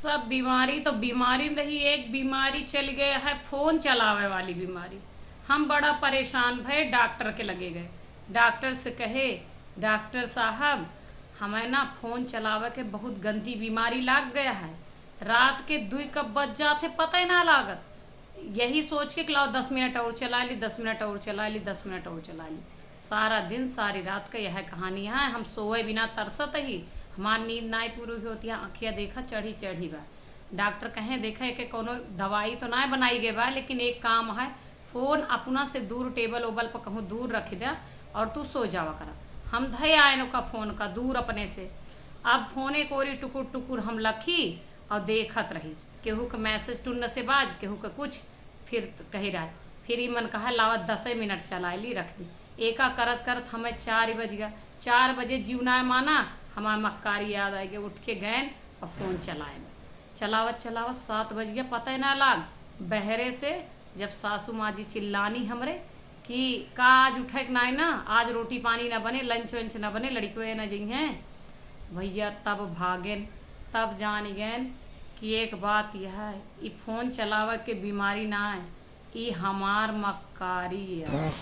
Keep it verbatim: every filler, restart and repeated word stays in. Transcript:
सब बीमारी तो बीमारी रही, एक बीमारी चल गया है फोन चलावे वाली बीमारी। हम बड़ा परेशान भए, डॉक्टर के लगे गए। डॉक्टर से कहे, "डॉक्टर साहब, हमें ना फोन चलावे के बहुत गंदी बीमारी लाग गया है। रात के दुई कब बज जात है, पता ही ना लागत। यही सोच के कि लाओ दस मिनट और चला ली, दस मिनट और चला ली, दस मिनट और चला ली। सारा दिन, सारी रात का यह कहानी है। हम सोए बिना तरसत ही, हमार नींद नाई पूरी होती है, आँखिया देखा चढ़ी चढ़ी बा।" डॉक्टर कहे, "देखा, एके कोनो दवाई तो ना बनाई गए बा, लेकिन एक काम है, फोन अपना से दूर, टेबल ओबल पर कहूँ दूर रख द्या और तू सो जावा करा।" हम धए आयन ओका फोन का दूर अपने से। अब फोने कोरी टुकुर टुकुर हम लखी और देखत रही, केहू के मैसेज टुन्न से बाज, केहू के कुछ। फिर त-, कही रहा, फिर ई मन कहा, "लावा दसे मिनट चलाए ली, रख दी।" एका करत करत हमें चार बज गया। चार बजे जीवनाय माना, हमार मक्कारी याद आए गए, उठ के गएन और फोन चलाएन। चलावत चलावत सात बज गया, पता ही ना लाग। बहरे से जब सासू माँ जी चिल्लानी हमरे कि का आज उठे के नाई ना, आज रोटी पानी ना बने, लंच वंच ना बने, लड़कियों ना जइहें भैया, तब भागेन, तब जान गएन कि एक बात यह है, ई फोन चलावे के बीमारी ना है, ई हमार मक्कारी है।